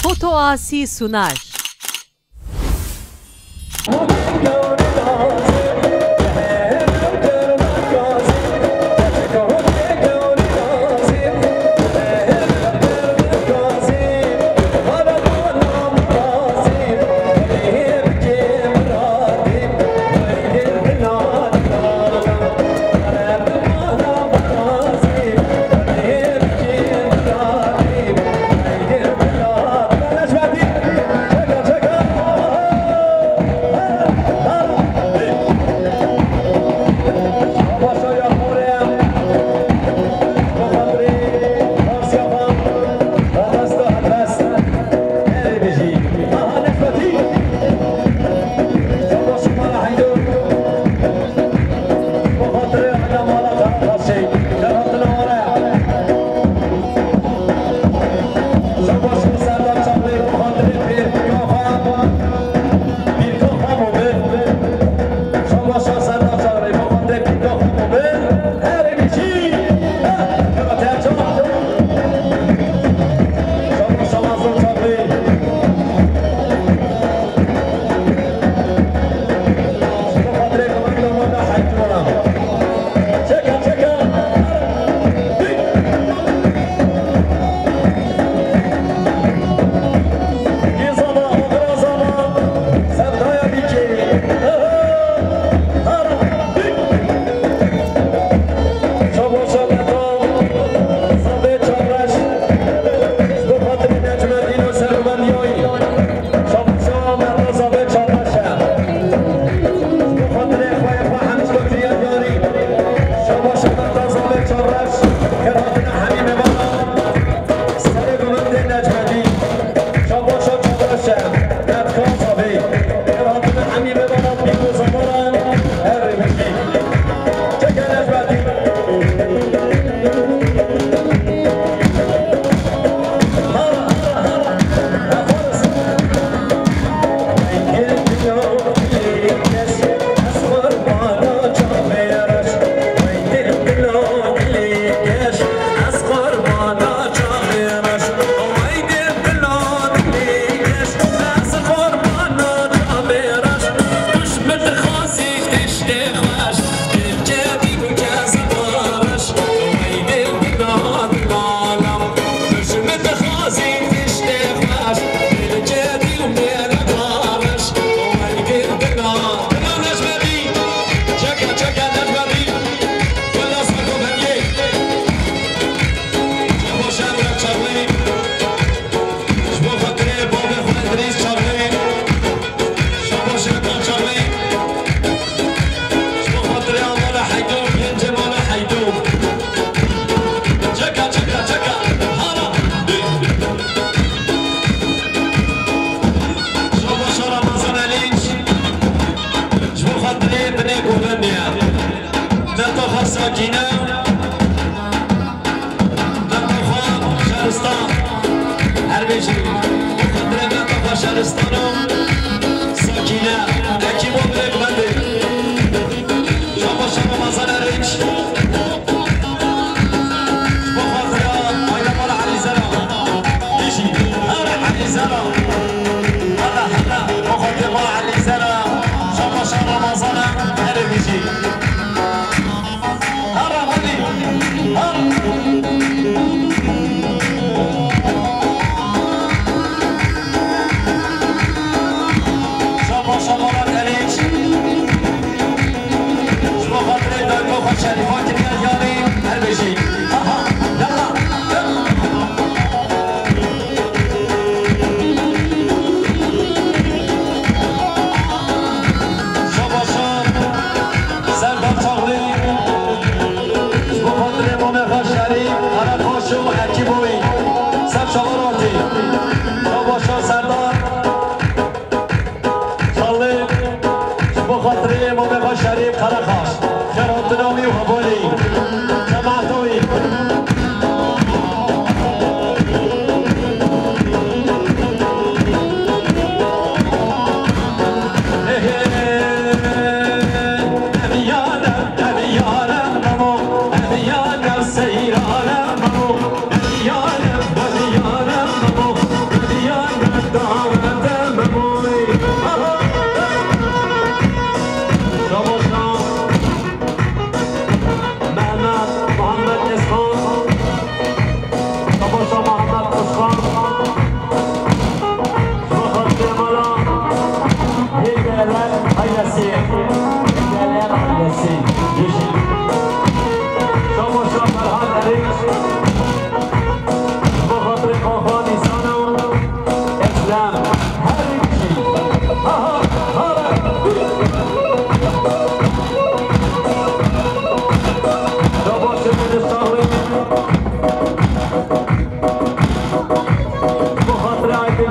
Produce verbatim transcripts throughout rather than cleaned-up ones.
Foto Asi sunar. Deta xwe Sakîne, deta xwe Şeristan, her bêjî, xatirê deta xwe Şeristan û Sakîne, ekîbo birêk bendê. Şabaş Ramazan Erinç. Bo xatira Ayda Mala Elî Zera. Dijî, her Elî Zera. Hele, hele, bo xatira Mala Elî Zera. Şabaş Ramazan Erinç. Hara, hadi. Hara.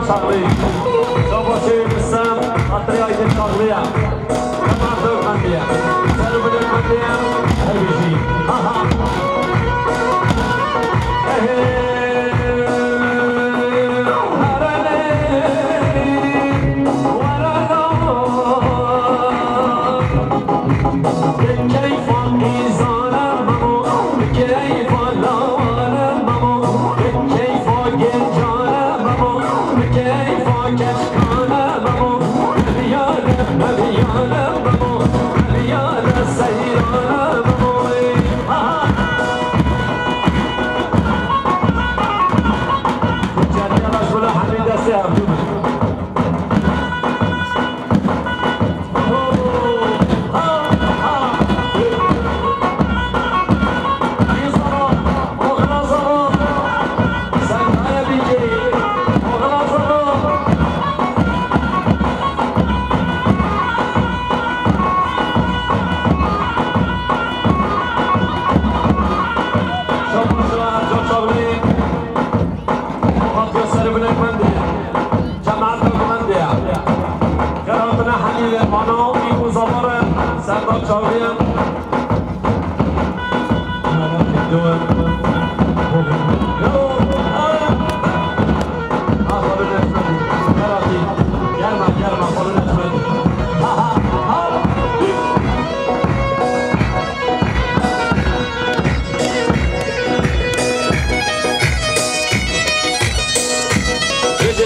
Çaxlî. Şabaşê Misem, xatirê Aydin Çaxlî ye. Heman dewr mendiye. Ser û bilê mendiye. Her bijî. Ha, ha. Ehê. Keyfa qîzane memo, keyfa lawane memo, keyfa gencane memo, keyfa keşkane memo, meviyane, meviyane memo, meviyane seyrane memo. Aha! Cemiyana şuna hemî destê hevdû. Hatiye serê binekmendê, cemaet binekmendê. Xêr hatine hemî vê ana û zamarê Serdar Çavriye. Gelme, gelme, Ji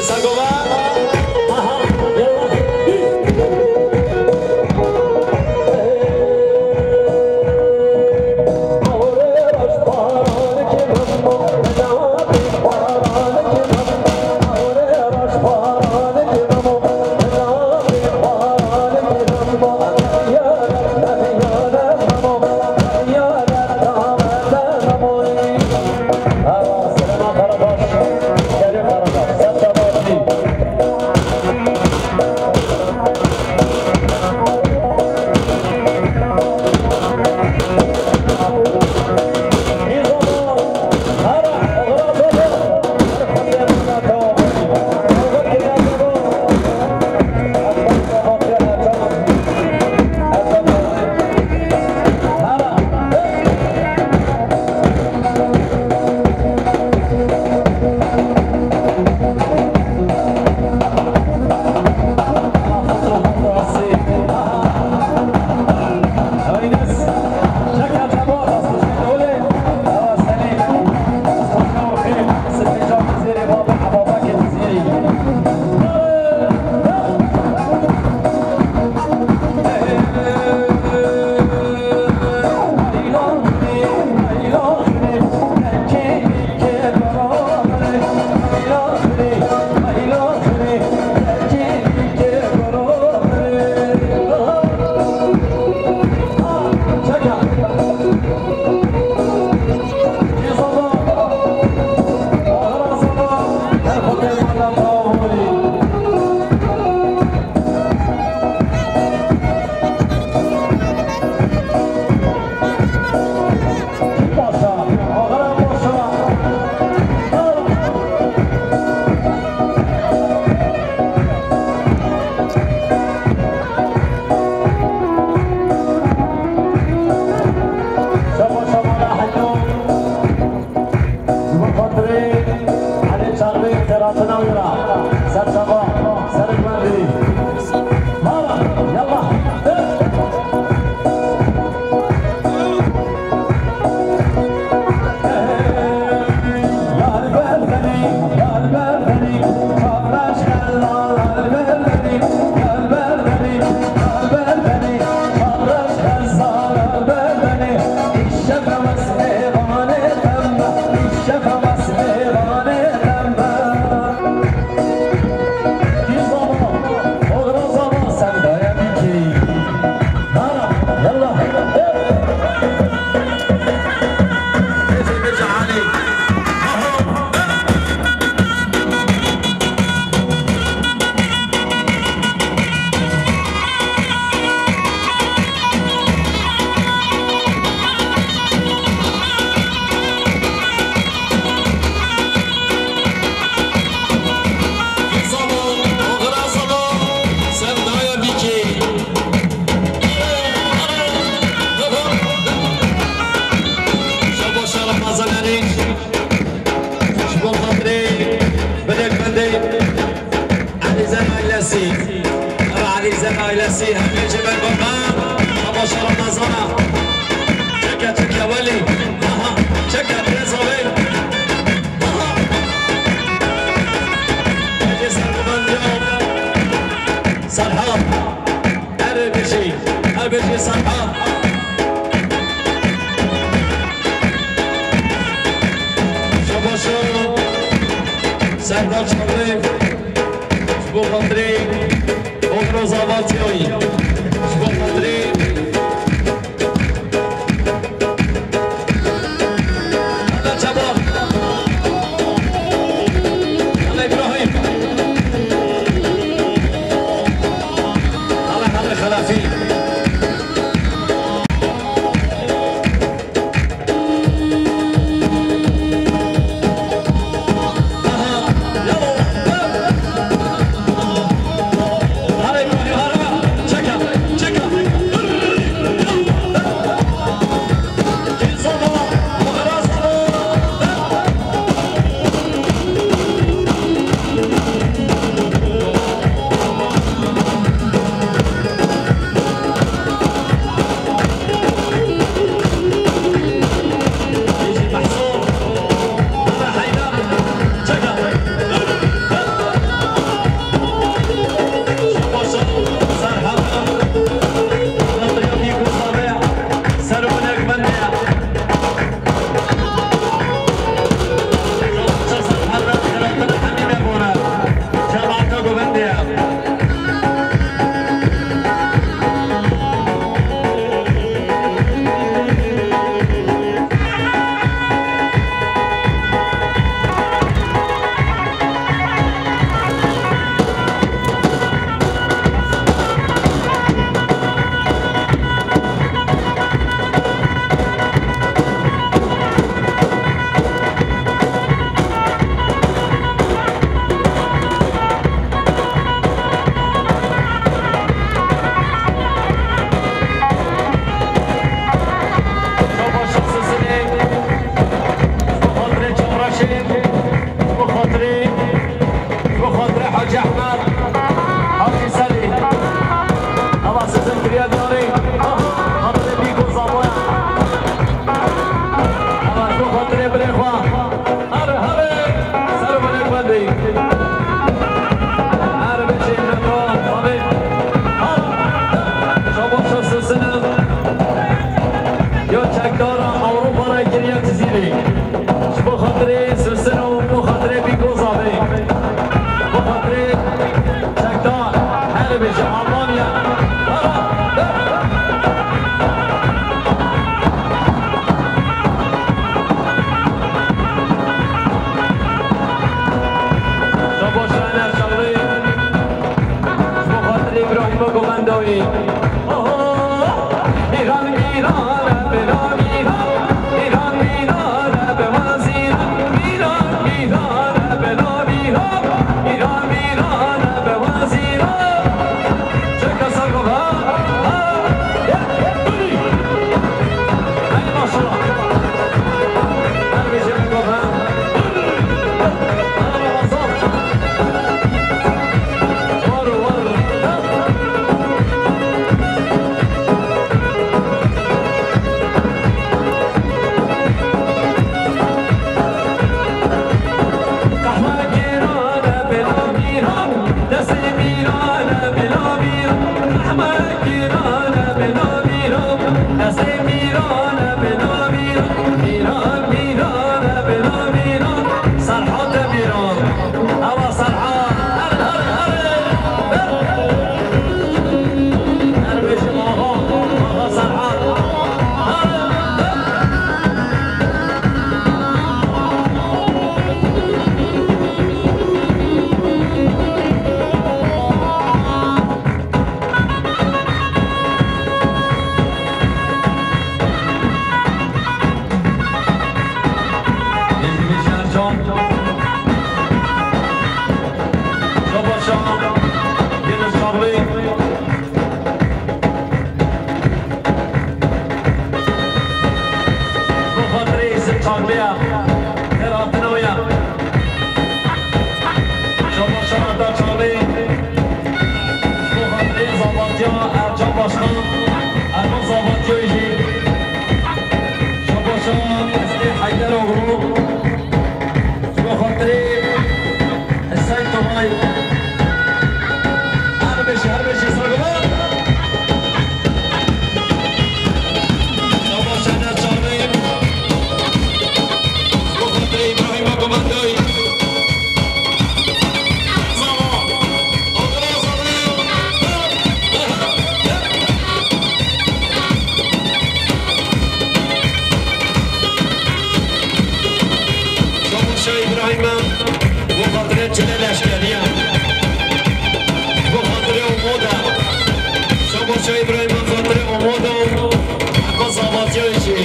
bo xatirê Elî Çarlî xêratina wî re. Serçava, serê gundî. Mala, yallah. Sî hemê ji me gotin, temaşa Remezana. Çeke, çeke welî. Aha, çeke rêza wê. Aha. Pekî serguvendiya Serhat. Erê bijî, erê bijî Serhat. Şabaşo Serdar Çavlê. Ji bo xatirê Oxir û zavatiyayî. Ji bo xatirê Hela çavan. Hela Îbrahîm. Hela, hela Xelefî. Ji bo xatirê Hacî Ehmed, Hacî Selî. Ava sizin kiriye diyarê. Xatirê bîk û zamoya. Ava ji bo xatirê birê xwe. Hare, hare. Ser û belê xwendî. Her biçî meta, tabi. Şabaşa sisine. Yo çekdara Ewropa re kiriye Cizîrê. Ji bo xatirê Sisino, bo xatirê Bîkoza bê. Bo xatirê çekdar, her bêje Almanya. Şabaş Ener Şaxlî. Ji bo xatirê Îbrahîma Govendawî. Oho! Mîran, mîran, bela mîran, mîran, mîran, be wazîran, mîran, mîran, bela mîran, mîran, mîran, be wazîran. Çeka ser baba. Ha! Hey, maşallah. Her bêje baba. Serhat Mîran. Ava Serhat. Her, her, her. Her bêjim axa, axa Serhat. Her, her. Şama şama da çalê. Bo xatirê zavatya Şkeriya. Bo xatirê Omoda. Şabaşa Îbrahîm, xatirê Omoda. Heba Zavatiyayê jî.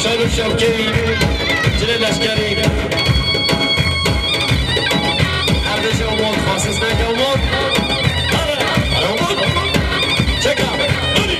Şar û şevkê cilê leşkerî. Her dê ji Omod, xasisneke Omod. Hadi, hadi Omod. Çeka. Hadi.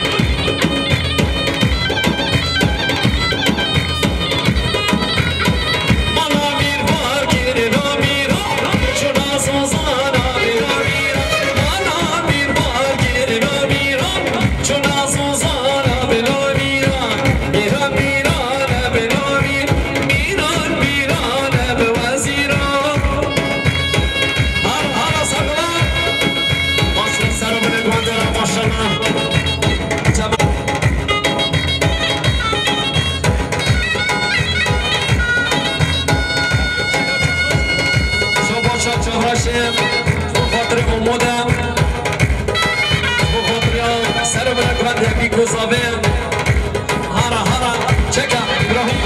Şabaşa Çavraşê, bo xatirê Omoda, bo xatiriya ser û binekbendê Bîk û Zavê. Hara, hara, çeka, Îbrahîm.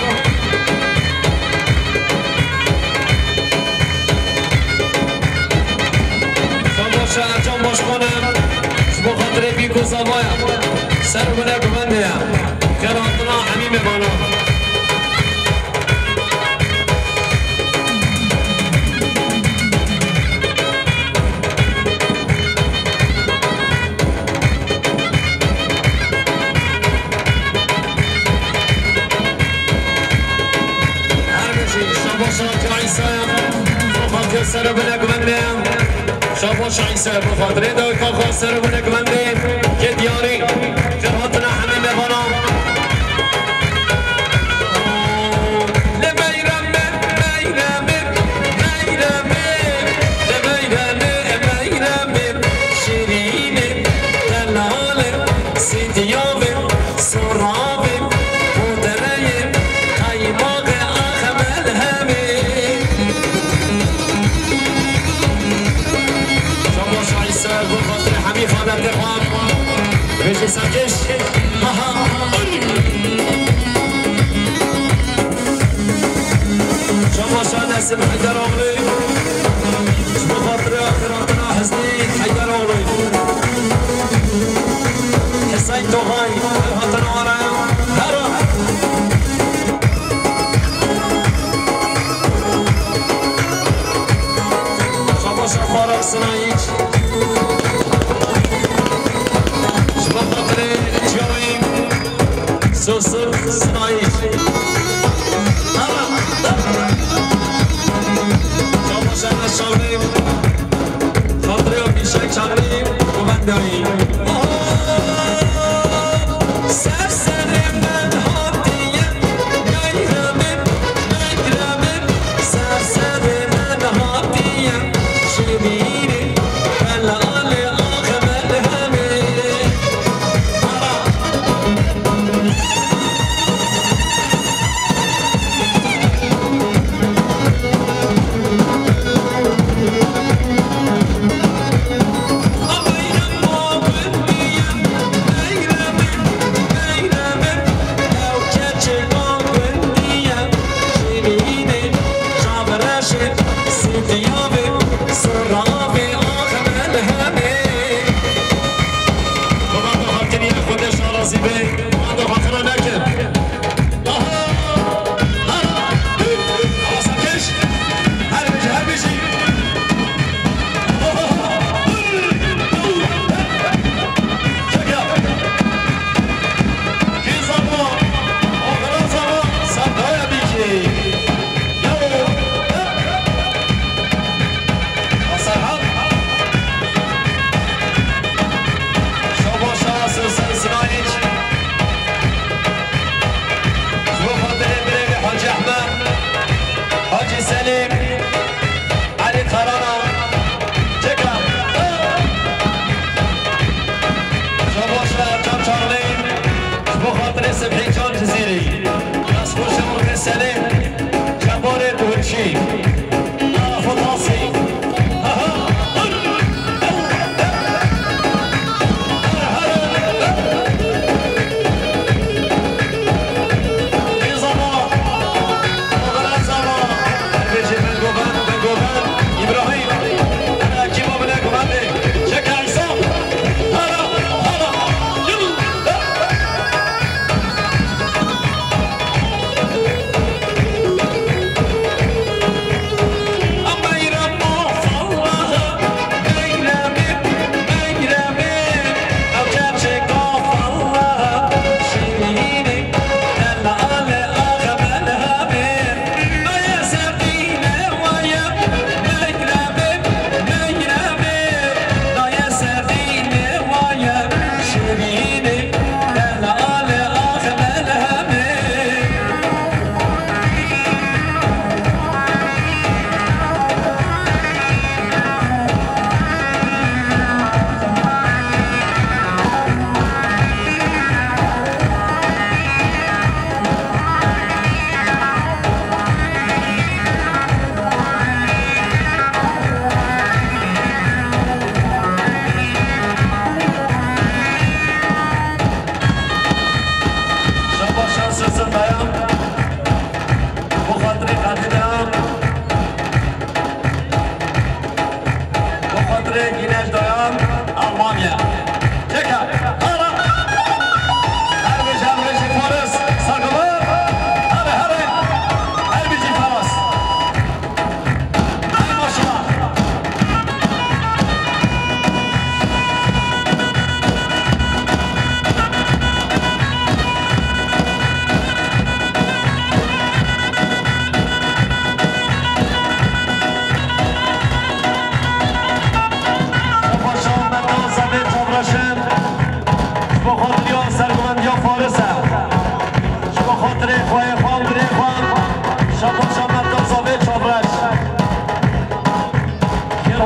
Şabaşa Ercan Başkanê, ji bo xatirê Bîk û Zavaya. Ser û binekbendê ye. Xêr hatina hemî mêvanan. Her bijî, şabaşa Hacî Îsayê, bo xatirê ser û binekbendê. Şabaşa Îsayê, bo xatirê dawîka xwe ser û binekbendê. Kê diyarî, xêr hatina hemî mêvanan. Li meyrem me, meyrem me, meyrem me, li meyrem me, meyrem me, şirîn e, delal e, sîdiya be, sora be, potere ye, qeymax e, ax e, melhem e. Şabaş Îsa, bo xatirê hemî xaletê xwe. Bêjî serkêş. Aha. Şabaşa Nesim Heyderoğlu. Ji bo xatirê axiratina Hizî Heyderoğlu. Hiseyn Toxay, her hatina wana. Hera. Şabaşa Faruk Sinayiç. Ji bo xatirê Çiyayî Sosir Sinayiç. Şabaşa Neşavî. Xatirê Fîşek Çavî û Vendayî. Ser serê min hatiye, meyremê, meyremê, ser serê min hatiye, şirînê, belalê axê melhemê.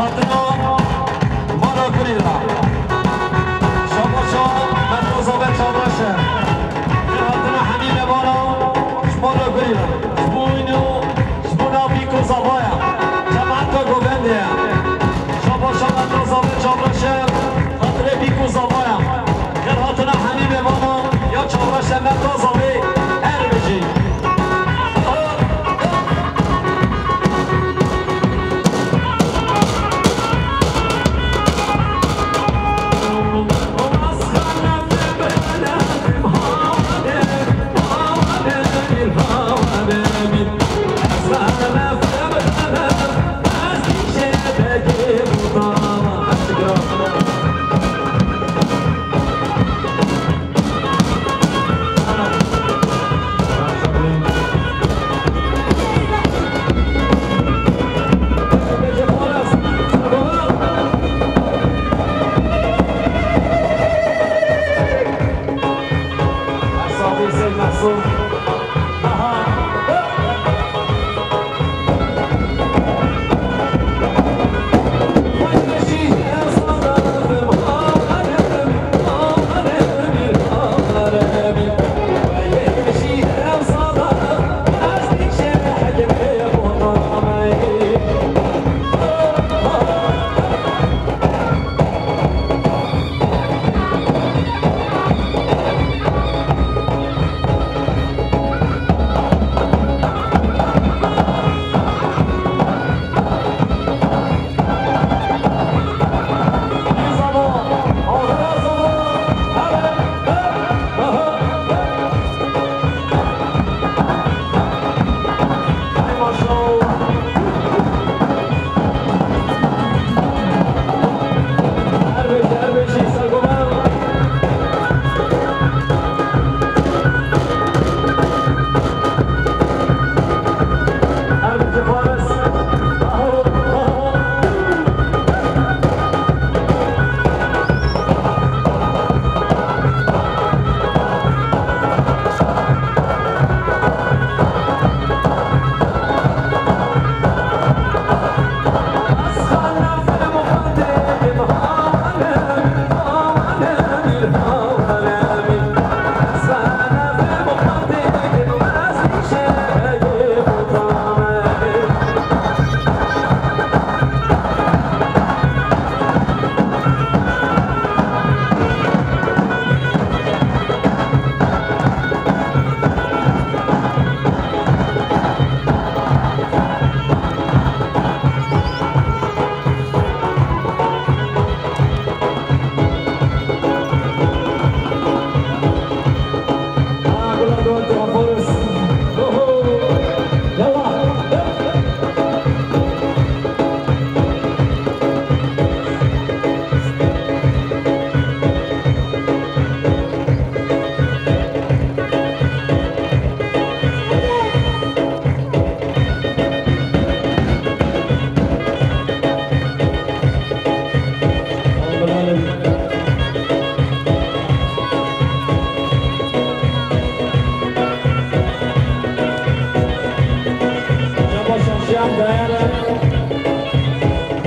Hatina mala gurî ra. Şabaşa Metoza ve Çavreşe. Hatina hemî mevana ji mala gurî ra. Ji bo wîno, ji bo navî ku zavaya. Cemaeta govende ye. Şabaşa Metoza ve Çavreşe. Xatirê bî ku zavaya. Xêr hatina hemî mevana ya Çavreşe Metoza ve her bijî.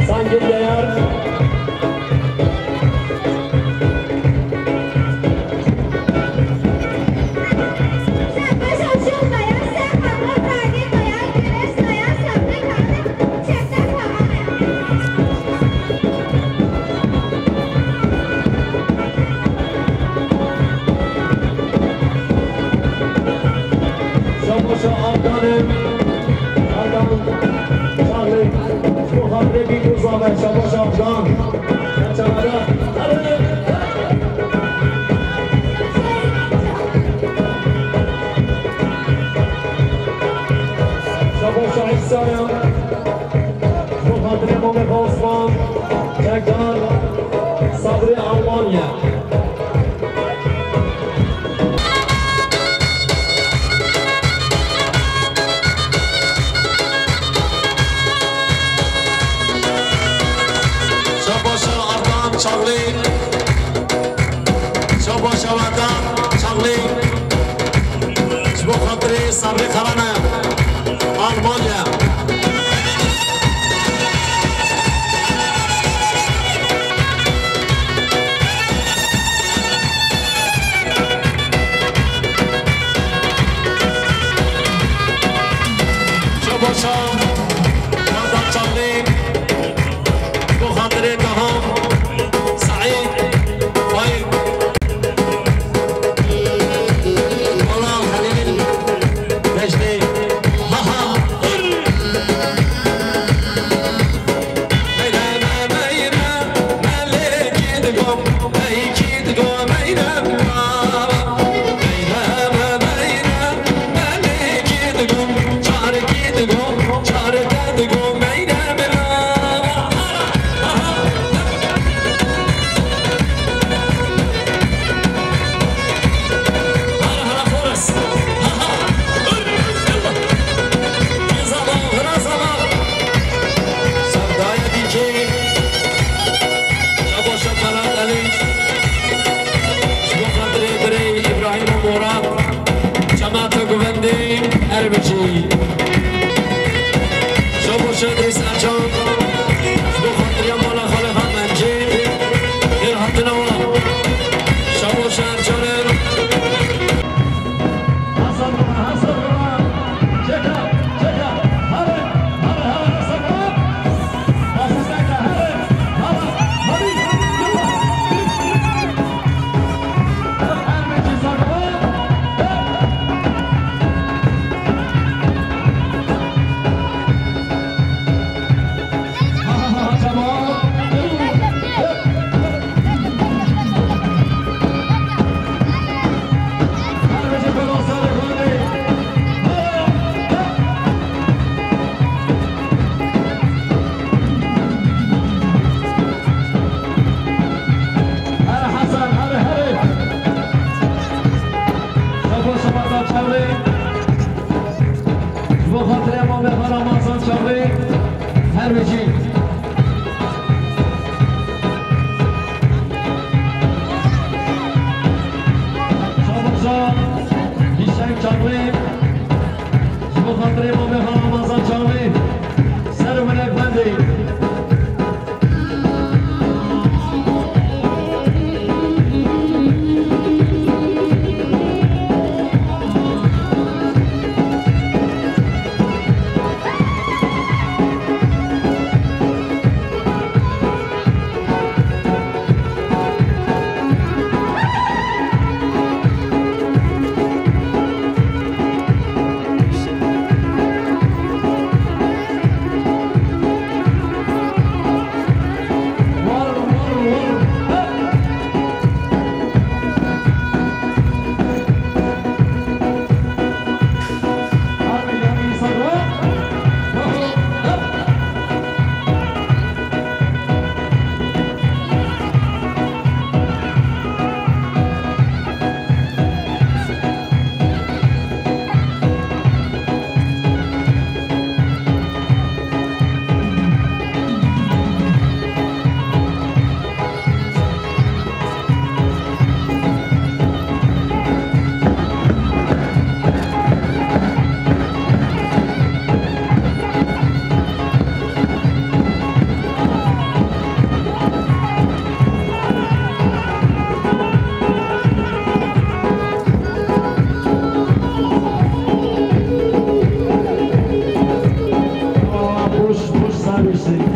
Sangin Dayar. Şabaşa Afganê, Afgan, Charlie, ji bo xatirê bî ku zave, şabaşa Afgan. Çalara. Şabaşa Îsa'ya. Ji bo xatirê Momek Osman, çekdar, Sabrê Almanya. Şabaşa Ardan Çağlî. Şabaşa Wetan Çağlî. Ji bo xatirê Sabrê Karane, Almanya.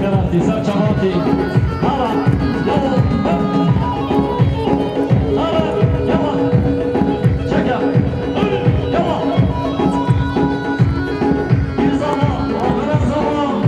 Penaltî, ser çavatî. Hala, yala, hop. Hala, yala. Çeke. Yala. Bir zaman, ahire zaman.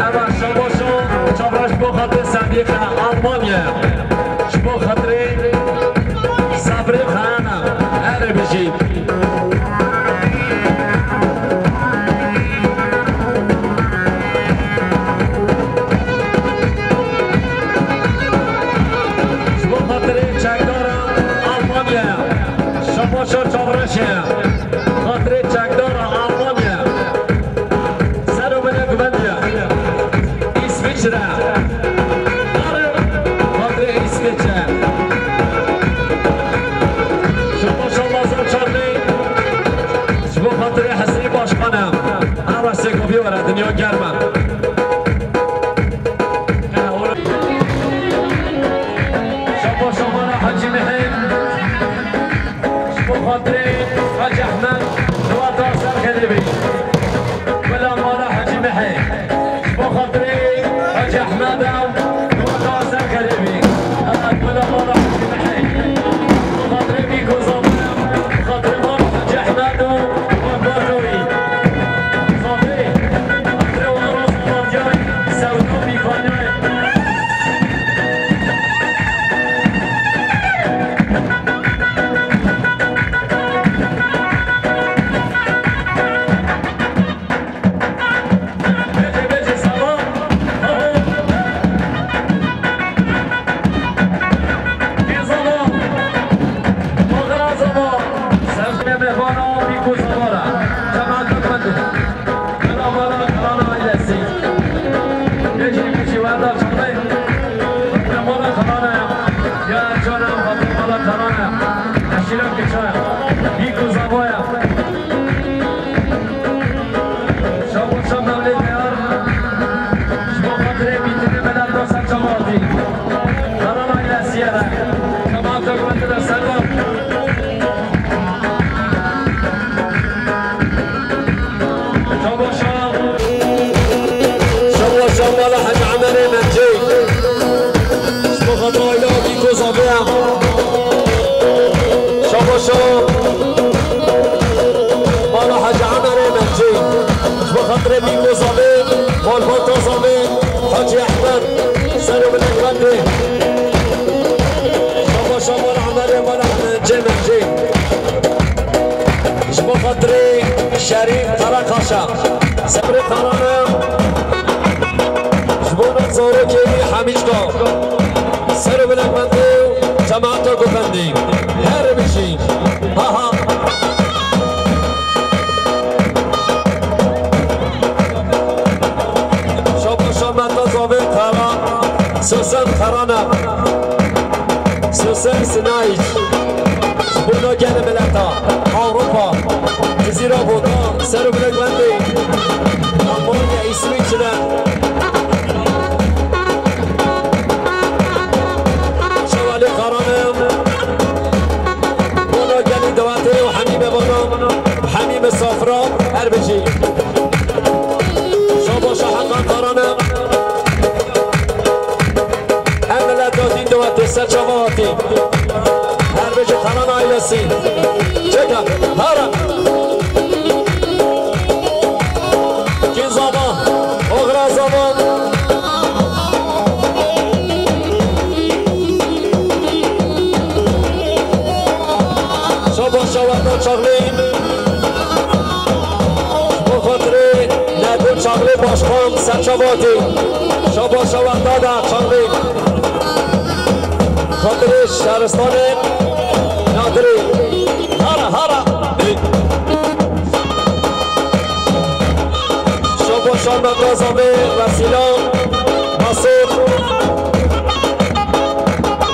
Eva şabaşo çavra ji bo xatirê Sedîqe Almanya. Ji bo xatirê Sebrê Xeyana. Erê bijî. Ji bo xatirê çekdara Almanya. Şabaşo çavreşe. Xatirê çekdara Almanya. Ser û bile guvendiya. Îsviçre. Xatirê Îsviçre. Şabaşo Lazar Çarlî. Ji bo xatirê Hizrî Başkan e. Ava Sêkopî were, dinya germ e. Şabaşo Mala Hecî Mihê. Ji bo xatirê Hecî Ehmed, duwata ser xêrê bî. Bila Mala Hecî Mihê. Ji bo xatirê Hecî Ehmed e, duwata ser xêrê bî. Evet, bila Mala Hecî Mihê. Bi xatirê Bîko Zavê, bi xatirê Mala Hecî Ehmed û Mala Batoyî. Zavê, bi xatirê Wara Zavadiyay, Sewda Bîkaniyay. Şabaşo Mevlid Diyar, ji bo xatirê mîtinê belenda ser çavatî. Xelan ailesiye re. Cemaata guvendiya serdar. Şabaşo. Şabaşo Mala Hecî Emerê Mecî. Ji bo xatirê aîla Bîko Zavê. Şabaşo. Mala Hecî Emerê Mecî. Ji bo xatirê Bîko Zavê, malbata Zavê, Hecî Ehmed, ser û bilek bendê. Şabaşo Mala Emerê, Mala Hecî Mecî. Ji bo xatirê Şerîf Karakaşa. Sebrê Karane. Ji bo nav zarokê wî Hemîçka. Ser û bilek bendê û cemaeta guvendî. Her bijî. Ha ha. Şabaşo Meta Zavê Kara. Sosen Karane. Sosen Sinayic. Ji bo gelê mileta Ewropa, Cizîra Vota, ser û bilek bendê Almanya, Îswîçre. Şevalê Karane, bona gelî dewatê û hemî mêvanan, hemî misafira, her bijî. Şaba Her bêje Xenan ailesi. Çeka, hara. Kî Zavan, Oxira Zavan. Şabaş şawata Çaxlî. Bo xatirê Nedim Çaxlî başkan serçavatî. Şabaş şawata da Çaxlî. Xatirê şaristanê Nadirî. Hara, hara. Şabaş şawata Zavê Vesîla Masur.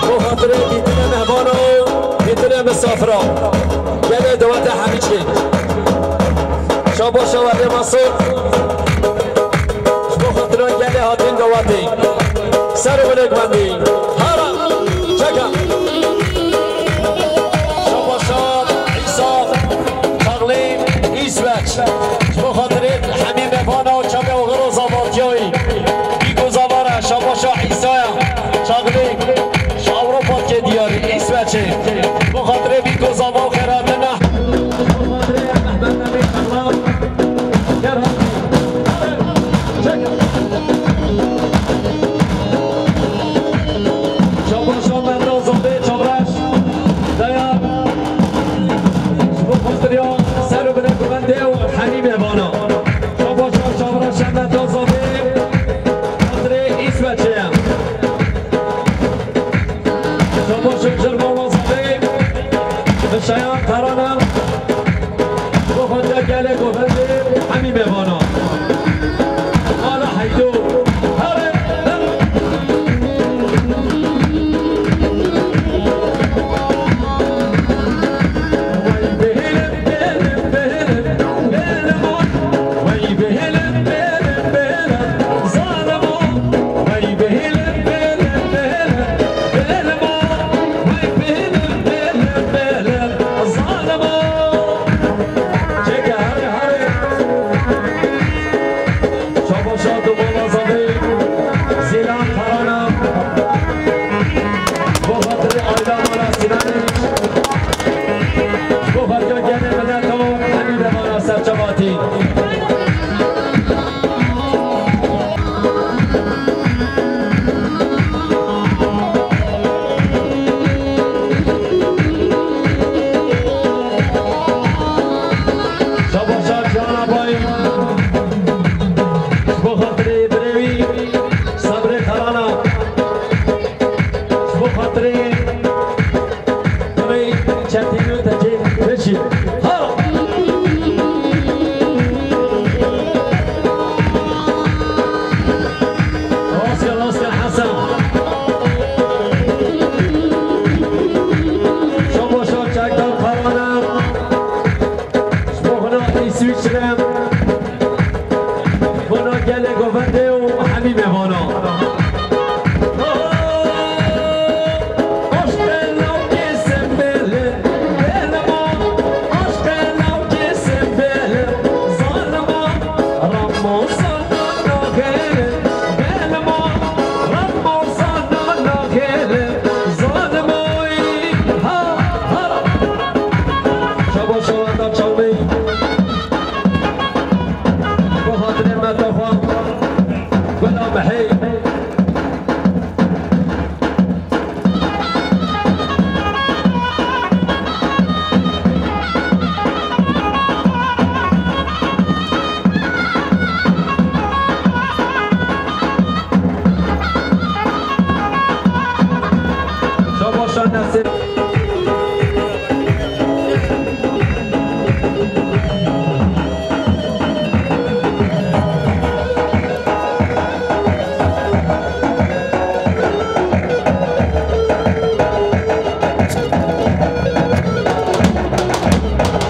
Bo xatirê dîtine mehvana û dîtine misafira. Gelê dewete hemî çê. Şabaş şawatê Masur. Ji bo xatira gelê hatin dewatê. Ser û bilek wendî. Hara. Çeka. Şabaş şat. Îsa. Çaxlî. Îsveç. Ji bo xatirê hemî mevana û çavê oxir û zavatiyayî. Bîk û zavara. Şabaşa Îsaya. Çaxlî. Ji Ewropa ke diyarî. Îsveçê. Ji bo xatirê bîk û zava û xêratina. Şabaşa Şermala Zavê, Şayan Tarana, Roxaca gelê govendê, hemî mevana. Ala Heydo, Hare, Çeke, hare, hare. Şabaşa Dumala Zavê, Zîlan Tarana. Bo xatirê aîla mala Sînanî. Bo xatirê gelê mileto, hemî de mala serçavatî. Şabaşa Cana Bay. Ji bo xatirê birê wî Sebrê Xelana. Ji bo xatirê kurê Çetîn û Tecî Reşîd. Ha! Rast gel, rast gel Hesen. Şabaşa Çekdar Xelana. Ji bo xwe na Îswîçre, ji bo na gelê govendê û hemî mêvana. Aşkê navkê sembêlê, bêlima, aşkê navkê sembêlê, zanima, Ramazan. Şabaşa Nesir.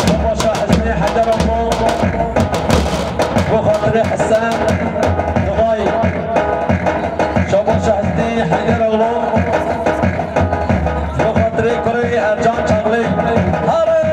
Şabaşa Hesnê Heyder Oğlu. Bo xatirê Hesen Dubai. Şabaşa Hesnê Heyder Oğlu. Bo xatirê kurê Ercan Çaxlî. Hare!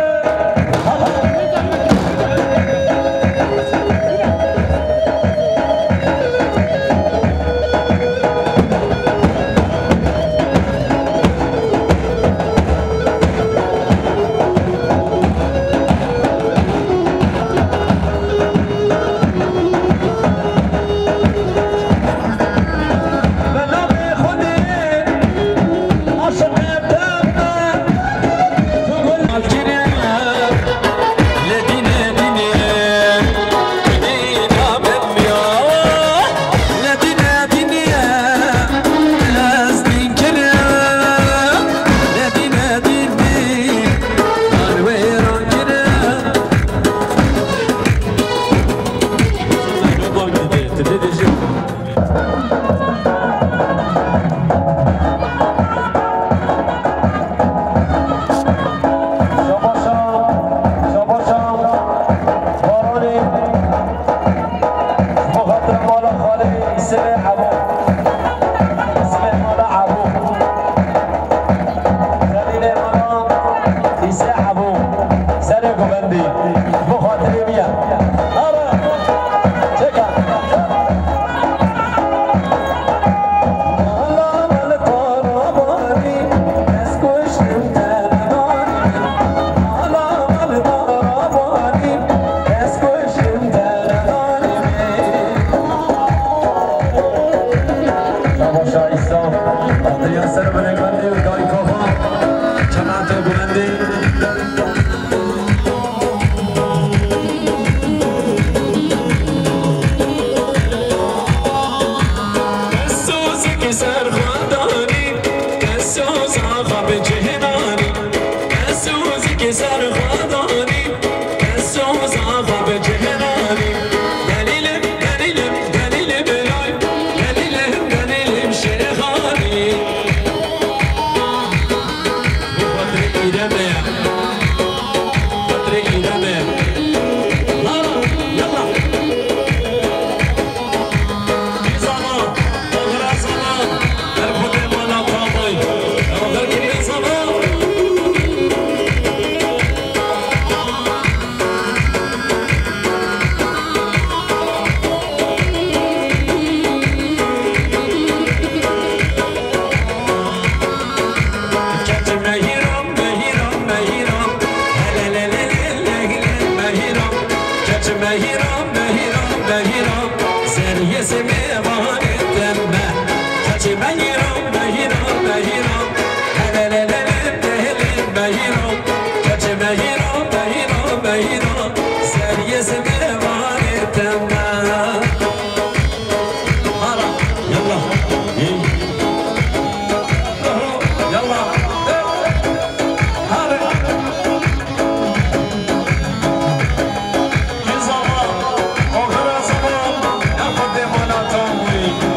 Serê Ebû. Serê mala Ebû. Zelîlê mala Îse Ebû. Serê govendî. Bo xatirê wî ye. Ara. Çeka. Mala mal tarabanî, ez kuştim te nedanî. Mala mal tarabanî, ez kuştim te nedanî. Yavaşa İsa, atlıya ser bile geldi, gari kafa, çanate güvendi. Kes soz ki ser xwe danî, kes soz axa bi cih nanî, kes soz ki ser xwe danî, kes soz axa bi cih nanî. Delîlim, delîlim, delîlim lay, delîlim, delîlim şêxanî. Xatirê îrem e. Xatirê îrem e. Nara, yalla. Kî zana, oxira zana, her xwedê mala tamay. Ew her kî zana. Keçi mehîram, mehîram, mehîram. Hele le le le le le mehîram. Keçi mehîram, mehîram, mehîram. Zeriyê simê vanê teme. Keçi mehîram, mehîram, mehîram. Hele le le le le le mehîram. Keçi mehîram, mehîram, mehîram. Zeriyê simê vanê teme. Hara, yalla. Yalla. Hara. Kî zana, oxira zana, ya xwedê mala tamay.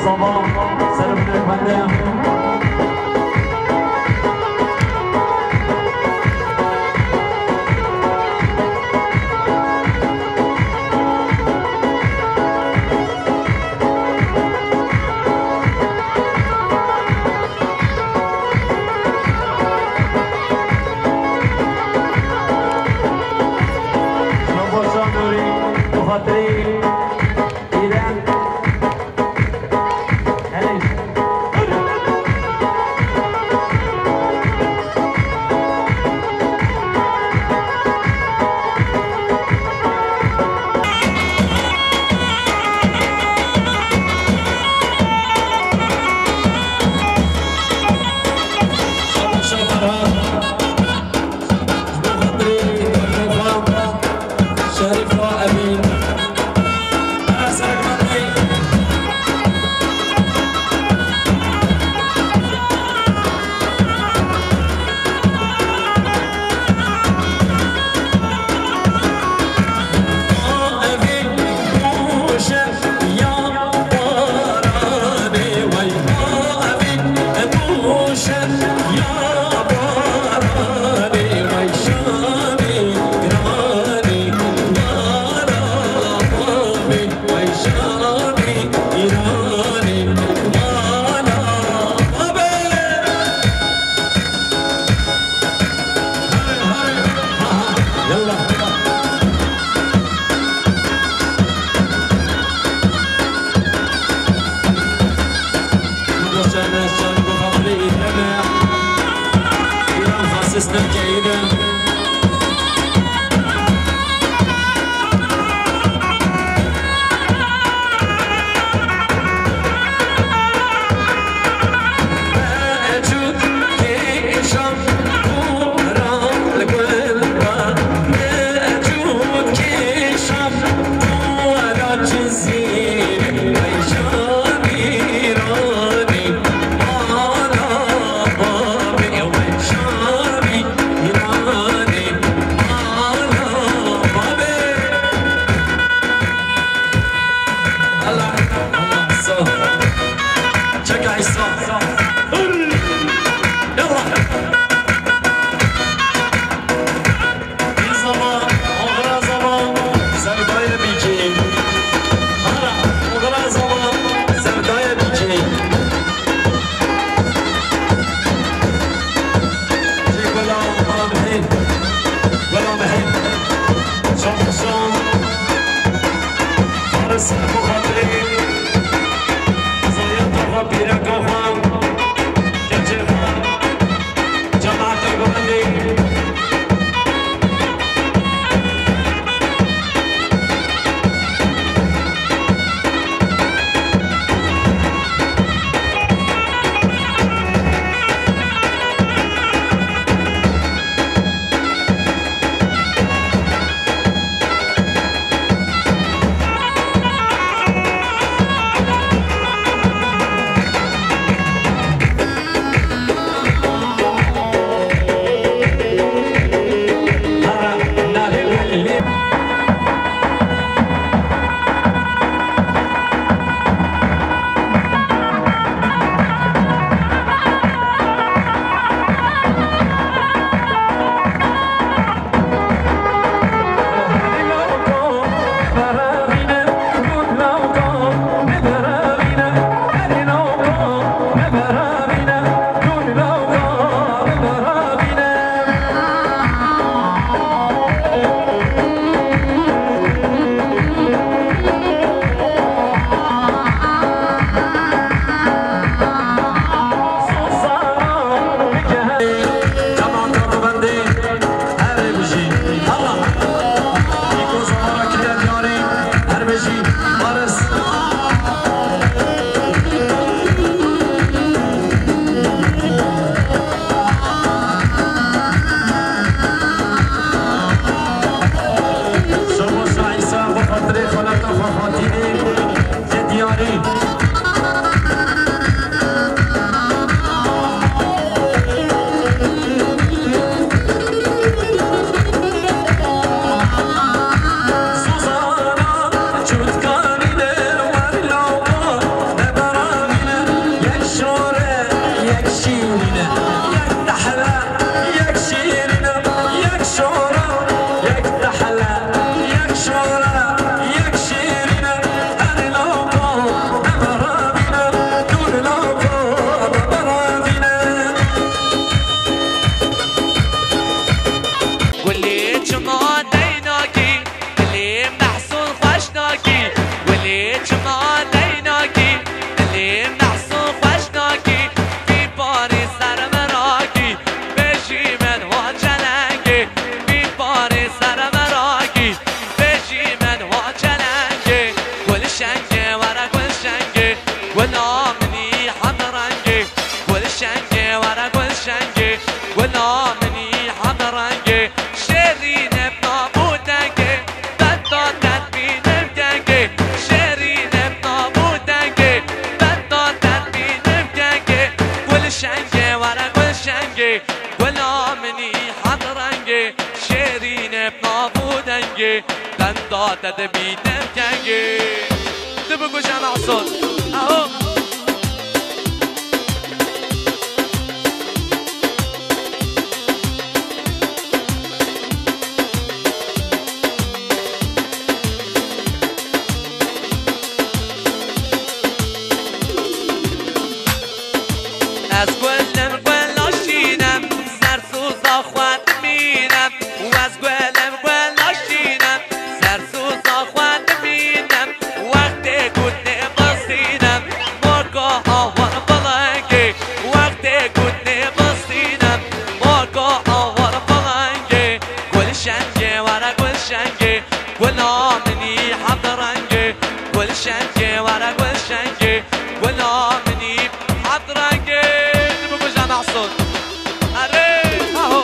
Sabah, servînek bende. Şabaşa Nûrî, bi xatirî Îrem. Helê. Şabaşa Ferhat. Ji bo xatirê Şerîfa Emîn. Yalla. Bî zaman, oxira zaman, zevdaye bîkî. Hara, oxira zaman, zevdaye bîkî. Jê Gulam, Gulam Hîn. Gulam Hîn. Şan, şan. Faris, bu xatirê. Zayeta xwe, pîreka xwe. Te dibînim kengî. Tu biguje Mehsûd. Aho. Ez gulim gulaşînim, ser soza xwe dimînim. Ez gulim gulaşînim, ser soza xwe dimînim. Wextê ku nêbistînim, moka awar bilengê. Wextê ku nêbistînim, moka awar bilengê. Gulşengê were gulşengê, gula minî heft rengê. Gulşengê were gulşengê, gula minî heft rengê. Tu biguje Mehsûd. Erê, aho.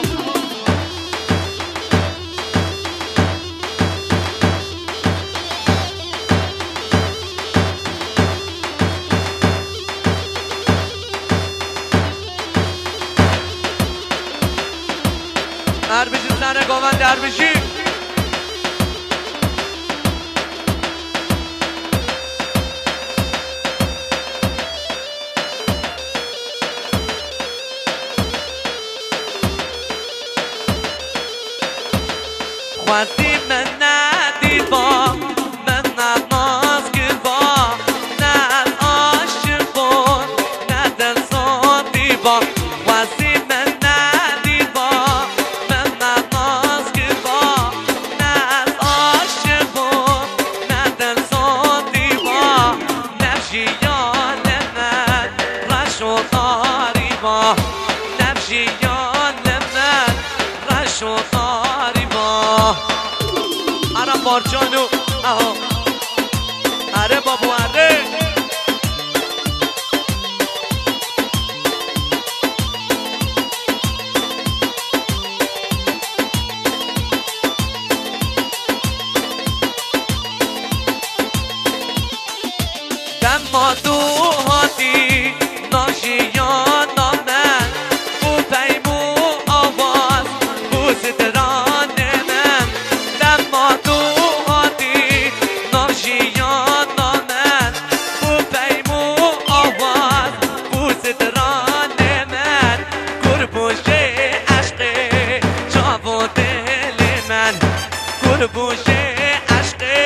Her bijî sene govend her bijî. Xwezî min nedîba, min ne nas kiriba, ne ez aşiq bûm, ne dilsotî ba. Xwezî min nedîba, min ne nas kiriba, ne ez aşiq bûm, ne dilsotî ba. Nev jiyane min reş û tarî ba. Nev jiyane min reş û tarî ba. Ara parçan û, aho. Erê babo, erê. Dema tu hatî, nav jiyana min bû peym û awaz, bû stranê min. Dema tu hatî, nav jiyana min bû peym û awaz, bû stranê min. Kur bû jê eşqê çav û dilê min. Kur bû jê eşqê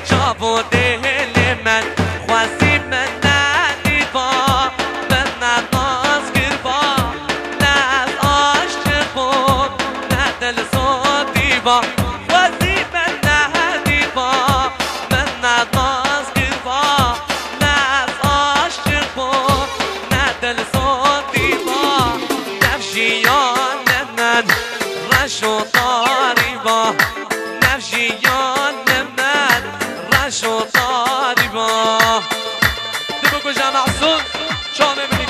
çav û dilê min. Xwezî min nedîba, min ne nas kiriba, ne ez aşiq bûm, ne dilsotî ba. Xwezî min nedîba, min ne nas kiriba, ne ez aşiq bûm, ne dilsotî ba. Nev jiyane min reş û tarî ba. Nev jiyane min reş û tarî ba. Tu biguje Mehsûd, çavê min î.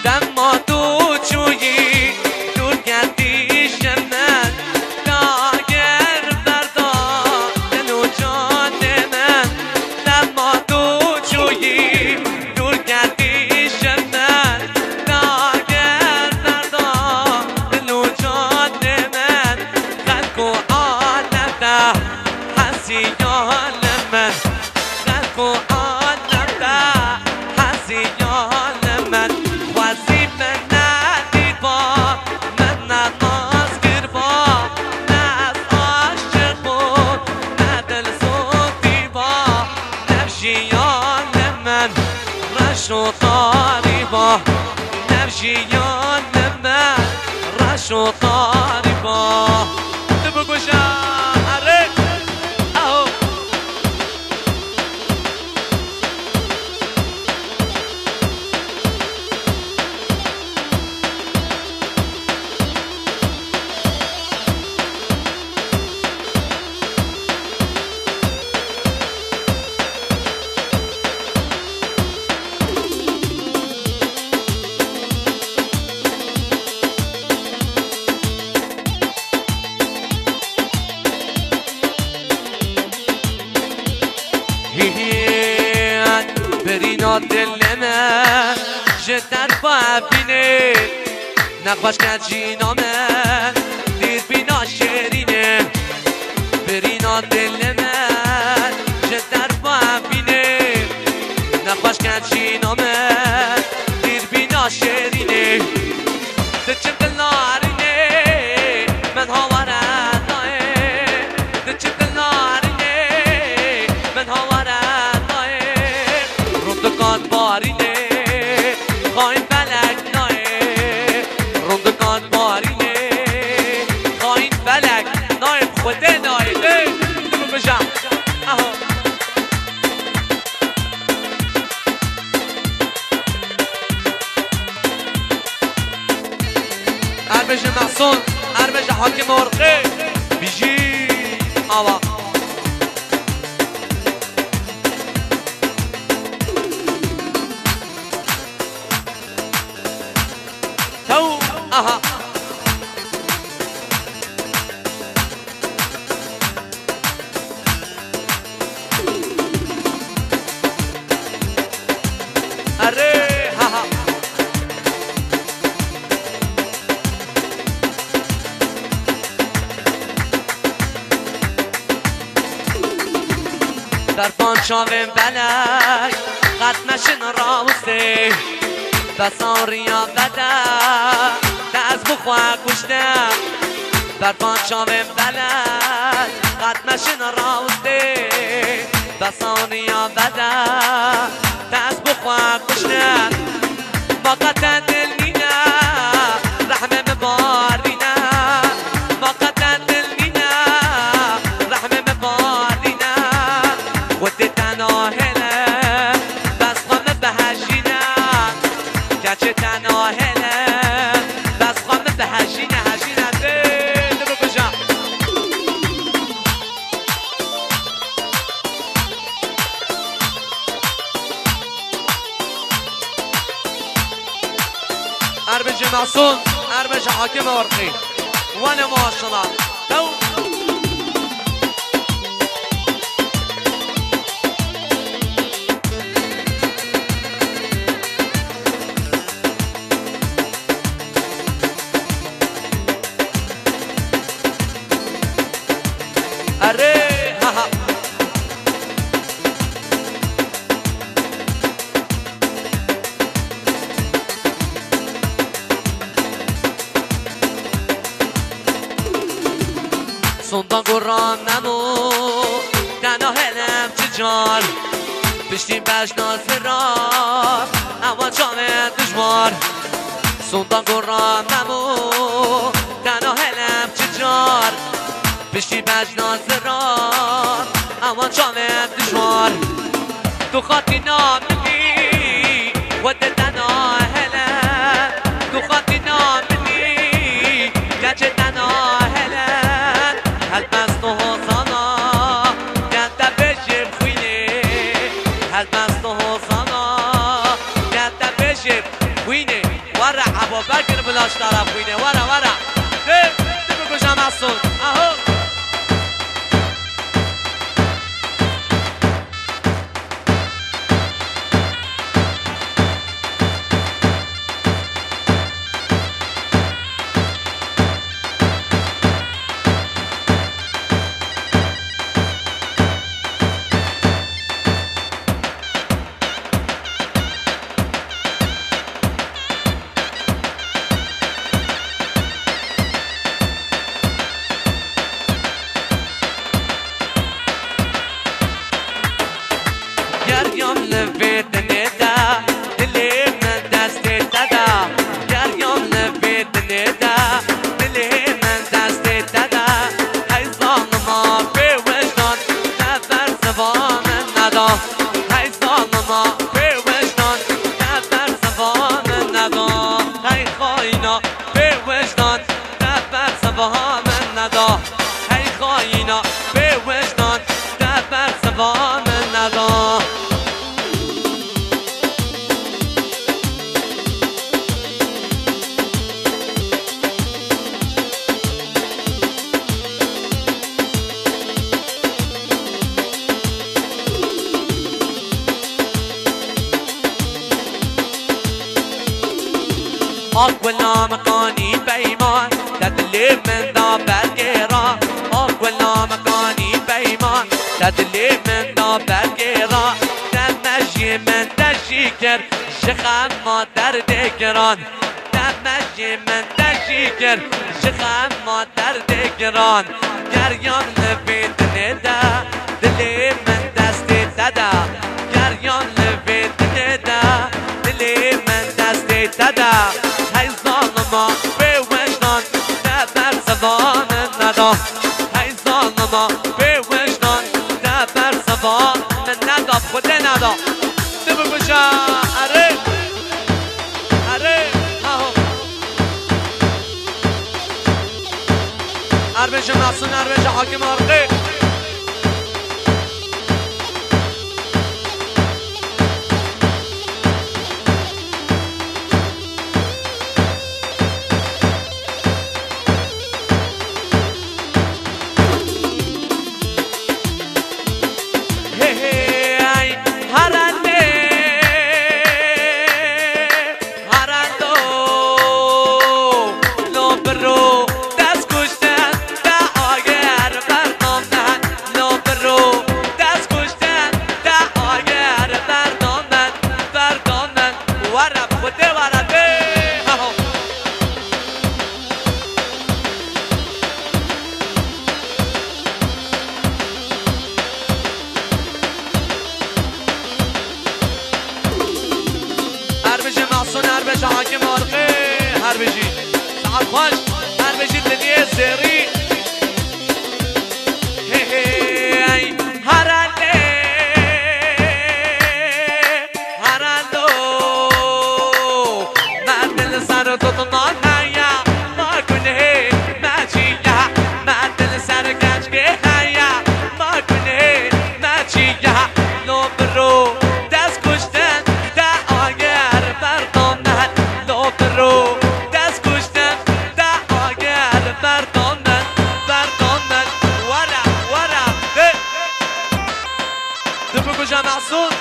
Dema tu çûyî dûr ketî ji min, lager berda dil û canê min. Dema tu çûyî dûr ketî ji min, lager berda dil û canê min. Xelk û alem te hesiya li min. Xelk û alem te hesiya li min. Xwezî min nedîba, min ne nas kiriba, ne ez aşiq bûm, ne dilsotî ba. Nev jiyane min reş û tarî ba. Nev jiyane min reş û tarî ba. Tu biguje, erê, aho. Hî hî, birîna dilê me ji terfa evînê. Nexweş ke cîna me dîrbîna şêrînê. Birîna dilê me ji terfa evînê. Nexweş ke cîna me dîrbîna şêrînê. Diçim dil narînê, min haware dayê. Diçim dil narînê, min haware dayê. Rindikan barînê, xayîn felek nayê. Rindikan barînê, xayîn felek nayê. Xwedê nayê. Ê, tu bibije. Aha. Erbêje Mehsûn, erbêje Hakim Orqê, bijî ava. Tew, aha. Erê, ha, ha. Berfan çavên belek, qet meşin rawistê. Besa riya vede, te ez bi xwe kuşte. Berfan çavên belek, qet meşin rawistê. Besa riya vede, te ez bi xwe kuşte. Ma qet te dil nîne, rehmê min barîne. Ma qet te dil nîne, rehmê min barîne. Xwedê te nahêle, bes xwe min bihejîne. Keçê te nahêle, bes xwe min bihejîne, hejîne dê, tu bibije. Erbêje Mehsûn, erbêje Hakim Orqî. Wele maşallah. Dew. Erê, ha, ha. Sondan goran nemo, tena helem çi car. Piştî bejna zirar, ewa çavên dijwar. Sondan goran nemo, tena helem çi car. Piştî bejna zirar, ewan çavên dijwar. Tu xatîna min î, xwedê te nahêle. Tu xatîna min î, keçê te nahêle. Helbest tu hozana, gel te bêjim xwînê. Helbest tu hozana, gel te bêjim xwînê. Were Ebo Bekir bila ji te re xwîne. Were, were. Dê, tu bibije Mehsûn. Aho. Ak gulam qanî peyman, te dilê min da bergê ra. Ak gulam qanî peyman, te dilê min da bergê ra. Te mejiyê min deşî kir, ji xema derdê giran. Te mejiyê min deşî kir, ji xema derdê giran. Geriyan li vê dilê de, dilê min destê te de. Geriyan li vê dilê de, dilê min destê te de. Hey zalima bêwijnan, te bersiva min neda. Hey zalima bêwijnan, te bersiva min neda. Xwedê neda. Tu bibêje, erê. Erê, haho. Erbêje Masûn, erbêje Hakim Arqê. Hey, hey, harande, harando, lo biro, dest kuşten, da ager berdonden, lo biro, dest kuşten, da ager berdonden, berdonden, wara, xwedê wara be. Her bijî Masûn, her bijî Hakim Arqê, her bijî. Saet xweş, her bijî diliyê zêrî. Hey, hey, herhalde. Herhalde o. Me dil ser tutman heye, ma gunehê me çi ye? Me dil ser keçkê heye, ma gunehê me çi ye? Lo biro, dest kuşten, de ager berdan me. Lo biro, dest kuşten, de ager berdan me. Berdan me. Were, were, hey. Tu bikuje Masûn.